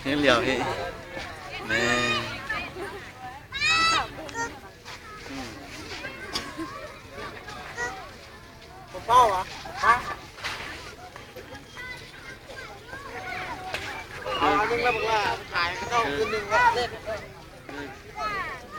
ເຫັນແລ້ວເຫັນ ແມ່ ອືມ ບໍ່ເວົ້າຫວາ? ມາ ເອົາໜຶ່ງແລ້ວບັກຫຼ້າ ຂາຍເຂົາເຈົ້າຄືນໜຶ່ງວ່າເລກ ອືມ.